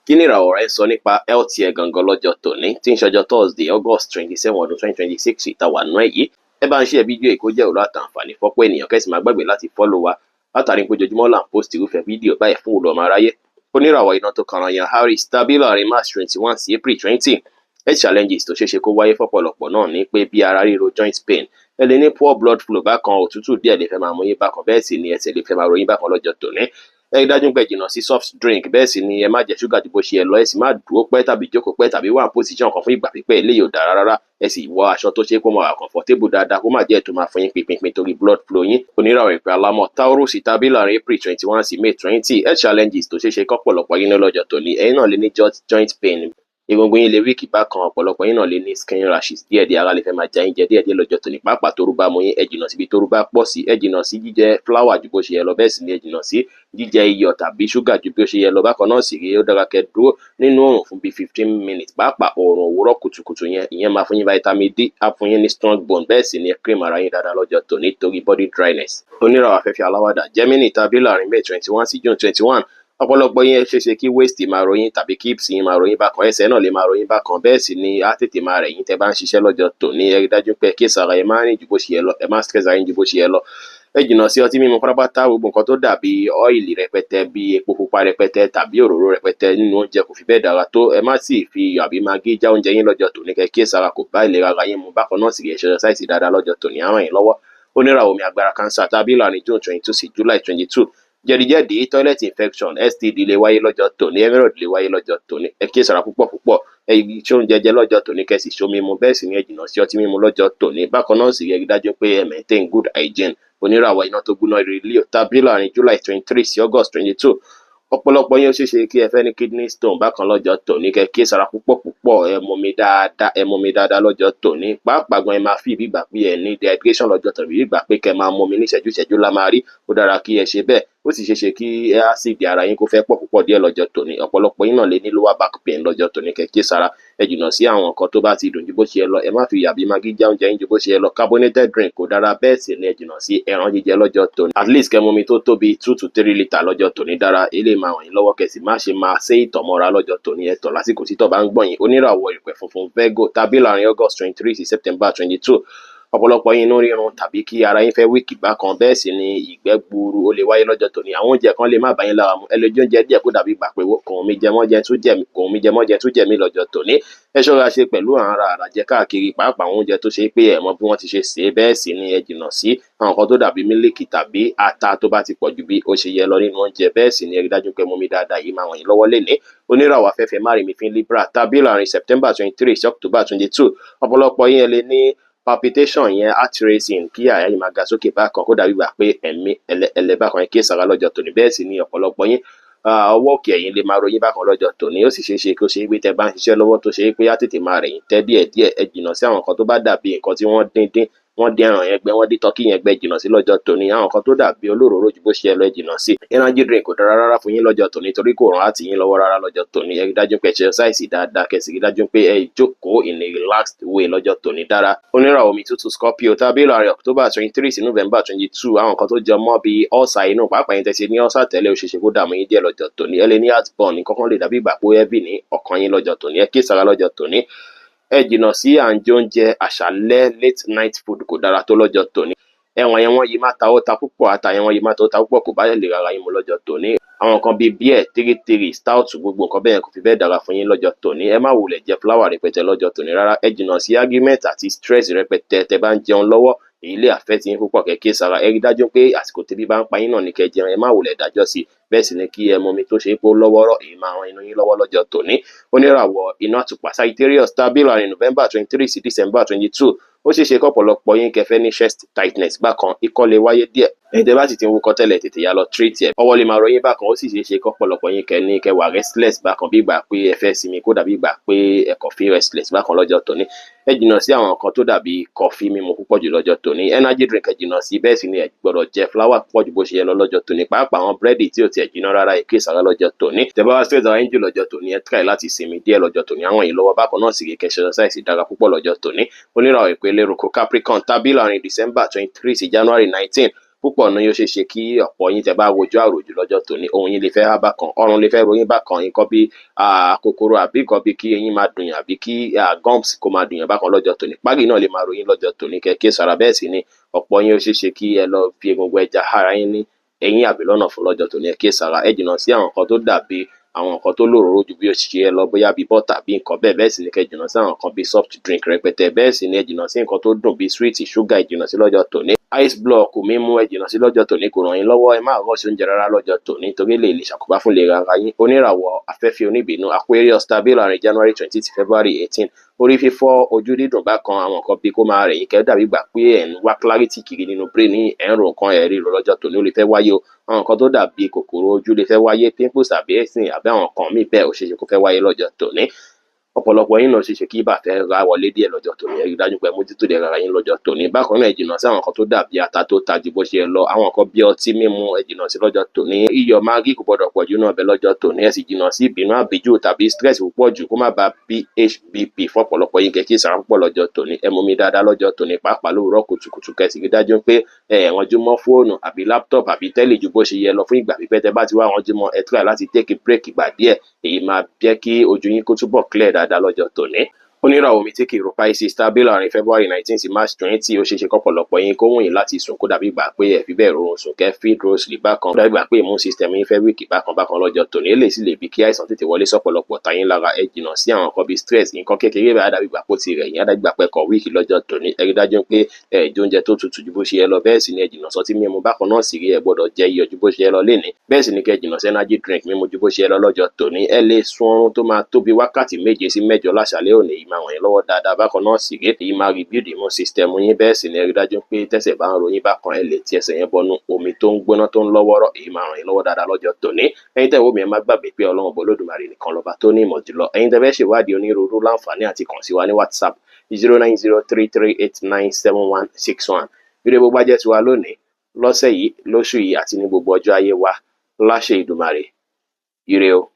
Kí ni ìràwọ̀ rẹ sọ nípa health ẹ gangan lọ́jọ́ tòní, tí ń ṣọjọ́ Thursday, August 27, ọdún 2026 ìtawà nù ẹ̀ yìí? Ẹ bá ń ṣe fídíò yìí kó jẹ́ òwúrọ̀ àtàǹfààní fọ́pọ̀ ènìyàn, kẹ́sì má gbàgbé láti follow wa látàrí pé ojoojúmọ́ là ń post irúfẹ́ fídíò báyìí fún òwúrọ̀ ọmọ aráyé. Oníràwọ̀ iná tó kanra yan Aries tàbí láàrin March 21 sí April 20. Health challenges tó ṣeéṣe kó wáyé fọ́pọ̀lọpọ̀ náà ní pé bí ara ríro, joint pain, ẹ lè ní poor blood flow bákan, òtútù díẹ̀ lè fẹ́ máa mú yín bákan, bẹ́ẹ̀ sì ni ẹsẹ̀ lè fẹ́ máa ro yín bákan lọ́jọ́ tòní. Ẹ rí dájú pé jìnnà sí soft drink, bẹ́ẹ̀ sì ni ẹ má jẹ ṣúgà ju bó ṣe yẹ lọ. Ẹ sì má dúró pẹ́ tàbí jókòó pẹ́ tàbí wà ní position kan fún ìgbà pípẹ́, eléyìí ò dára rárá. Ẹ sì wọ aṣọ tó ṣe kó máa wà comfortable dáadáa, kó má jẹ́ ètò máa fún yín pínpín torí blood flow yín. Oníràwọ̀ ìpè alámọ̀ Taurus tàbí láàrin April 21 sí May 20. Health challenges tó ṣeé ṣe kọ́pọ̀lọpọ̀ yín ní lọ́jọ́ tòní, ẹ̀yin náà lè ní joint pain, egungun yín lè weak bákan, ọ̀pọ̀lọpọ̀ yín náà lè ní skin rashes díẹ̀díẹ̀, ara lè fẹ́ máa já yín jẹ díẹ̀díẹ̀ lọ́jọ́ tòní, pàápàá tóru bá mú yín. Ẹ jìnnà síbi tóru bá pọ̀ sí, ẹ jìnnà sí jíjẹ flour ju bó ṣe yẹ lọ, bẹ́ẹ̀ sì ni ẹ jìnnà sí jíjẹ iyọ̀ tàbí ṣúgà ju bí ó ṣe yẹ lọ. Bákan náà sì rí, ó dára kẹ́ dúró nínú oòrùn fún bíi 15 minutes, pàápàá oòrùn òwúrọ̀ kùtùkùtù yẹn. Ìyẹn máa fún yín vitamin D, á fún yín ní strong bone. Bẹ́ẹ̀ sì ni ẹ cream ara yín dáadáa lọ́jọ́ tòní torí body dryness. Oníràwọ̀ afẹ́fẹ́ aláwàdà Gemini tàbí láàrin May 21 sí June 21. Ọ̀pọ̀lọpọ̀ yín, ṣeéṣe kí waist máa ro yín tàbí kí hips yín máa ro yín bákan, ẹsẹ̀ náà lè máa ro yín bákan, bẹ́ẹ̀ sì ni á tètè máa rẹ̀ yín tẹ́ bá ń ṣiṣẹ́ lọ́jọ́ tòní. Ẹ rí dájú pé kíyèsára, ẹ má rìn ju bó ṣe yẹ lọ, ẹ má stress ara yín ju bó ṣe yẹ lọ. Ẹ jìnnà sí ọtí mímu pátápátá. Gbogbo nǹkan tó dàbí oil rẹpẹtẹ, bí epo pupa rẹpẹtẹ tàbí òróró rẹpẹtẹ nínú oúnjẹ kò fi bẹ́ẹ̀ dára tó. Ẹ má sì fi iyọ̀ àbí magí já oúnjẹ yín lọ́jọ́ tòní, kẹ́ kíyèsára, kò bá ìlera ara yín mu. Bákan náà sì rí, ẹ ṣe exercise dáadáa lọ́jọ́ tòní, á ràn yín lọ́wọ́. Oníràwọ̀ omi agbára Cancer tàbí láàrin June 22 sí July 22. Jẹ̀díjẹ̀dí, toilet infection, STD lè wáyé lọ́jọ́ tòní, hemorrhoid lè wáyé lọ́jọ́ tòní. Ẹ kíyèsára púpọ̀ púpọ̀. Ẹ ṣe oúnjẹ jẹ lọ́jọ́ tòní, kẹ́ sì ṣomi mu, bẹ́ẹ̀ sì ni ẹ jìnnà sí ọtí mímu lọ́jọ́ tòní. Bákan náà sì, ẹ rí dájú pé ẹ maintain good hygiene. Oníràwọ̀ iná tó gbóná Leo tàbí láàrin July 23 sí August 22. Ọ̀pọ̀lọpọ̀ yín, ó ṣeé ṣe kí ẹ fẹ́ ní kidney stone bákan lọ́jọ́ tòní, kẹ́ kíyèsára púpọ̀ púpọ̀. Ẹ mumi dáadáa, ẹ mumi dáadáa lọ́jọ́ tòní. Pàápàá gan, ẹ máa fi bí ìgbà pé ẹ ní dehydration lọ́jọ́ tòní, bí ìgbà pé kẹ́ máa mumi ní ìṣẹ́jú ìṣẹ́jú la máa rí. Ó dára kí ẹ ṣe bẹ́ẹ̀. Ó sì ṣeé ṣe kí acid ara yín kó fẹ́ pọ̀ púpọ̀ díẹ̀ lọ́jọ́ tòní. Ọ̀pọ̀lọpọ̀ yín náà lè ní lower back pain lọ́jọ́ tòní, kẹ́ kíyèsára. Ẹ jìnnà sí àwọn nǹkan tó bá ti dùn ju bó ṣe yẹ lọ. Ẹ má fi iyọ̀ àbí magí já oúnjẹ yín ju bó ṣe yẹ lọ. Carbonated drink kò dára, bẹ́ẹ̀ sì ni ẹ jìnnà sí ẹran jíjẹ lọ́jọ́ tòní. At least kẹ́ mumi tó tó bíi 2 to 3 litre lọ́jọ́ tòní dára. Eléyìí máa ràn yín lọ́wọ́. Kẹ́ sì má ṣe máa sé ìtọ̀ mọ́ra lọ́jọ́ tòní, ẹ tọ̀ lásìkò tí tọ̀ bá ń gbọ̀n yín. Oníràwọ̀ ìpẹ̀ funfun Virgo tàbí láàrin August 23 sí September 22. Ọ̀pọ̀lọpọ̀ yín, inú rírun tàbí kí ara yín fẹ́ weak bákan, bẹ́ẹ̀ sì ni ìgbẹ́ gbuuru ó lè wáyé lọ́jọ́ tòní. Àwọn oúnjẹ kan lè má bá yín lára mu. Ẹ lè jẹ oúnjẹ díẹ̀ kó dàbí ìgbà pé kò mí jẹ mọ́ jẹ tún jẹ kò mí jẹ mọ́ jẹ tún jẹ mí lọ́jọ́ tòní. Ẹ ṣọ́ra ṣe pẹ̀lú àwọn ará àràjẹ káàkiri, pàápàá àwọn oúnjẹ tó ṣe pé ẹ mọ bí wọ́n ti ṣe sè é. Bẹ́ẹ̀ sì ni ẹ jìnnà sí àwọn nǹkan tó dàbí mílìkì tàbí ata tó bá ti pọ̀ ju bí ó ṣe yẹ lọ nínú oúnjẹ. Bẹ́ẹ̀ sì ni ẹ rí dájú pé mumi dáadáa, yìí máa ràn yín lọ́wọ́ lénìí. Oníràwọ̀ afẹ́fẹ́ márìmífín Libra tàbí láàrin September 23 sí October 22. Ọ̀pọ̀lọpọ̀ yín, ẹ lè ní palpitation yẹn, heart racing, kí àyà yìí máa ga sókè bákan, kó dàbí ìgbà pé ẹ̀mí ẹlẹ́ bákan, kí èsàrà lọ́jọ́ tòní. Bẹ́ẹ̀ sì ni ọ̀pọ̀lọpọ̀ yín, ọwọ́ òkè ẹ̀yìn lè máa ròyìn bákan lọ́jọ́ tòní. Ó sì ṣeé ṣe kó ṣe é pé tẹ́ bá ń ṣiṣẹ́ lọ́wọ́, tó ṣe é pé á tètè máa rẹ̀ yín tẹ́ díẹ̀ díẹ̀. Ẹ jìnnà sí àwọn nǹkan tó bá dàbí nǹkan tí wọ́n dín dín, wọ́n dín ẹran yẹn gbẹ, wọ́n dín turkey yẹn gbẹ, jìnnà sí lọ́jọ́ tòní. Àwọn nǹkan tó dàbí olóròóró ju bó ṣe yẹ lọ, ẹ jìnnà sí. Energy drink kò dára rárá fún yín lọ́jọ́ tòní torí kò ràn áàtì yín lọ́wọ́ rárá lọ́jọ́ tòní. Ẹ rí dájú pé ẹ ṣe exercise dáadáa, kẹ́ sì rí dájú pé ẹ jókòó in a relaxed way lọ́jọ́ tòní dára. Oníràwọ̀ omi tútù Scorpio tàbí láàrin October 23 sí November 22. Àwọn nǹkan tó jọ mọ́ bíi ulcer inú, pàápàá yín tẹ́ ṣe ní ulcer tẹ́lẹ̀, ó ṣeé ṣe kó dààmú yín díẹ̀ lọ́jọ́ tòní. Ẹ lè ní heartburn, nǹkan kan lè dàbí ìgbà pé ó heavy ní ọkàn yín lọ́jọ́ tòní. Ẹ kíyèsára lọ́jọ́ tòní. Ẹ jìnnà sí à ń jẹ oúnjẹ àṣálẹ́, late night food kò dára tó lọ́jọ́ tòní. Ẹ̀wọ̀n yẹn, wọ́n yí má ta, ó ta púpọ̀, ata yẹn wọ́n yí má ta, ó ta púpọ̀, kò bá lè rárá yín mu lọ́jọ́ tòní. Àwọn nǹkan bíi beer, three three, stout, gbogbo nǹkan bẹ́ẹ̀ kò fi bẹ́ẹ̀ dára fún yín lọ́jọ́ tòní. Ẹ má wulẹ̀ jẹ flour rẹpẹtẹ lọ́jọ́ tòní rárá. Ẹ jìnnà sí argument àti stress rẹpẹtẹ tẹ bá ń jẹun lọ́wọ́, èyí lè affect yín púpọ̀, kẹ́ kíyèsára. Ẹ rí dájú pé àsìkò tẹ́bí bá ń pa yín náà ní kẹ́ jẹun, ẹ má wulẹ̀ dájọ́ sí. Bẹ́ẹ̀ sì ni kí ẹ mọmi tó ṣe é pé ó lọ́wọ́rọ́, èyí máa ran inú yín lọ́wọ́ lọ́jọ́ tòní. Oníràwọ̀ iná àtùpà Sagittarius tàbí láàrin November 23 sí December 22. Ó ṣeé ṣe kọ́pọ̀lọpọ̀ yín kẹ́ fẹ́ ní chest tightness bákan, ikọ́ lè wáyé díẹ̀. Ẹ̀yin tẹ́ bá sì ti ń wúkọ́ tẹ́lẹ̀, tètè yá lọ treat ẹ̀. Ọwọ́ lè máa rọ yín bákan. Ó sì ṣeé ṣe kọ́pọ̀lọpọ̀ yín kẹ́ ní kẹ́ wà restless bákan, bí ìgbà pé ẹ fẹ́ sinmi, kó dàbí ìgbà pé ẹ kàn feel restless bákan lọ́jọ́ tòní. Ẹ jìnnà sí àwọn nǹkan tó dàbí coffee mímu púpọ̀ jù lọ́jọ́ tòní. Energy drink, ẹ jìnnà sí. Bẹ́ẹ̀ sì ni ẹ gbọ́dọ̀ jẹ flour púpọ̀ jù bó ṣe yẹ lọ lọ́jọ́ tòní, pàápàá àwọn búrẹ́dì tí ò tiẹ̀ jiná rárá, ẹ kíyèsára lọ́jọ́ tòní. Tẹ́ bá wá stress ara yín jù lọ́jọ́ tòní, ẹ try láti sinmi díẹ̀ lọ́jọ́ tòní, àwọn yìí lọ́wọ́. Bákan náà sì rí, kẹ́ exercise dára púpọ̀ lọ́jọ́ tòní. Oníràwọ̀ ìpele eruku Capricorn tàbí láàrin December 23 sí January 19. Púpọ̀ ní ó ṣeé ṣe kí ọ̀pọ̀ yín tẹ́ bá wojú àròjù lọ́jọ́ tòní, ohùn yín lè fẹ́ há bákan, ọrùn lè fẹ́ ro yín bákan, nǹkan bí kòkòrò àbí nǹkan bí kí eyín máa dùn yàn àbí kí gums kó máa dùn yàn bákan lọ́jọ́ tòní. Págì náà lè máa ro yín lọ́jọ́ tòní, kẹ́ kíyèsára. Bẹ́ẹ̀ sì ni ọ̀pọ̀ yín ó ṣeé ṣe kí ẹ lọ fi egungun ẹja hára yín ní eyín àbí lọ́nà fún lọ́jọ́ tòní. Ẹ kíyèsára, ẹ jìnnà sí àwọn nǹkan tó dàbí àwọn nǹkan tó lóròró ju bí ó ṣe yẹ lọ, bóyá bíi bọ́tà bí nǹkan bẹ́ẹ̀. Bẹ́ẹ̀ sì ni kẹ́ jìnnà sí àwọn nǹkan bíi soft drink rẹpẹtẹ. Bẹ́ẹ̀ sì ni ẹ jìnnà sí nǹkan tó dùn bíi sweet, sugar, ẹ jìnnà sí lọ́jọ́ tòní. Ice block mímú, ẹ jìnnà sí lọ́jọ́ tòní, kò ràn yín lọ́wọ́. Ẹ má rush oúnjẹ rárá lọ́jọ́ tòní, torí lè ṣàkóbá fún ìlera ara yín. Oníràwọ̀ afẹ́fẹ́ oníbínú, Aquarius, tàbí láàrin January 20 sí February 18, orí fífọ́, ojú dídùn bákan, àwọn nǹkan bíi kó máa rẹ̀ yín, kẹ́ dàbí ìgbà pé ẹ̀ ń wá clarity kiri nínú brain yín, ẹ̀ ń ro nǹkan ẹ̀ ríro lọ́jọ́ tòní, ó lè fẹ́ wáyé o. Àwọn nǹkan tó dàbí kòkòrò ojú lè fẹ́ wáyé, pimples àbí ẹ̀sìn àbí àwọn nǹkan míì bẹ́ẹ̀, ó ṣeé ṣe kó fẹ́ wáyé lọ́jọ́ tòní. Ọ̀pọ̀lọpọ̀ yín náà ṣeé ṣe kí ibà fẹ́ ra wọlé díẹ̀ lọ́jọ́ tòní. Ẹ rí dájú pé mójútó ìlera ara yín lọ́jọ́ tòní. Bákan náà, ẹ jìnnà sí àwọn nǹkan tó dàbí ata tó ta ju bó ṣe yẹ lọ, àwọn nǹkan bí ọtí mímu, ẹ jìnnà sí lọ́jọ́ tòní. Iyọ̀ Maggi kò gbọdọ̀ pọ̀ jù náà bẹ lọ́jọ́ tòní. Ẹ sì jìnnà sí ìbínú àbíjù tàbí stress púpọ̀ jù, kó má ba bí HBP fọ́pọ̀lọpọ̀ yín. Kẹ́ kíyèsára púpọ̀ lọ́jọ́ tòní. Ẹ mumi dáadáa lọ́jọ́ tòní, pàápàá lówùúrọ̀ kùtùkùtù. Kẹ́ sì rí dájú pé ẹ ranjú mọ́ fóònù àbí laptop àbí tẹ́lì ju bó ṣe yẹ lọ fún ìgbà pípẹ́. Tẹ́ bá ti wá ranjú mọ́, ẹ try láti take a break ìgbà díẹ̀. Èyí máa jẹ́ kí ojú yín kó túbọ̀ clear dáadáa lọ́jọ́ tòní. Oníràwọ̀ omi tí kì í ro, Pisces, tàbí láàrin February 19 sí March 20, ó ṣeé ṣe kọ́pọ̀lọpọ̀ yín kó wùn yín láti sùn, kó dàbí ìgbà pé ẹ fi bẹ́ẹ̀ rọrùn sùn, kẹ́ feel drowsy bákan, kó dàbí ìgbà pé immune system yín fẹ́ weak bákan bákan lọ́jọ́ tòní. Eléyìí sì lè bí kí àìsàn tètè wọlé sọ́pọ̀lọpọ̀ tayín lára. Ẹ jìnnà sí àwọn nǹkan bíi stress, nǹkan kékeré báyìí á dàbí ìgbà pé ó ti rẹ̀ yín, á dàbí ìgbà pé ẹ kàn weak lọ́jọ́ tòní. Ẹ rí dájú pé ẹ jẹ oúnjẹ tó tutù ju bó ṣe yẹ lọ. Bẹ́ẹ̀ sì ni ẹ jìnnà sọtí mímu. Bákan náà sì rí, ẹ gbọ́dọ̀ jẹ iyọ̀ ju bó ṣe yẹ lọ lénìí. Bẹ́ẹ̀ sì ni kẹ́ jìnnà sí energy drink mímu ju bó ṣe yẹ lọ lọ́jọ́ tòní. Ẹ lè sun oorun tó máa tó bí wákàtí 7 sí 8 láṣàlẹ́ òní, èyí máa ràn yín lọ́wọ́ dáadáa. Bákan náà sì rí, èyí máa rebuild immune system yín. Bẹ́ẹ̀ sì ni ẹ rí dájú pé tẹ́sẹ̀ bá ń ro yín bákan, ẹ lè ti ẹsẹ̀ yẹn bọnú omi tó ń gbóná tó ń lọ́wọ́rọ́. Èyí máa ràn yín lọ́wọ́ dáadáa lọ́jọ́ tòní. Ẹ̀yin tẹ́ wò mí, ẹ má gbàgbé pé Ọlọ́run Ọba Olódùmarè nìkan lọ́ba tó ní ìmọ̀ jùlọ. Ẹ̀yin tẹ́ fẹ́ ṣèwádìí onírúurú, láǹfààní àti kàn sí wa ní WhatsApp 09033897161. Ire gbogbo ajẹ́ tiwa lónìí, lọ́sẹ̀ yìí, lóṣù yìí àti ní gbogbo ọjọ́ ayé wa, láṣẹ Ìdùmarè. Ire o.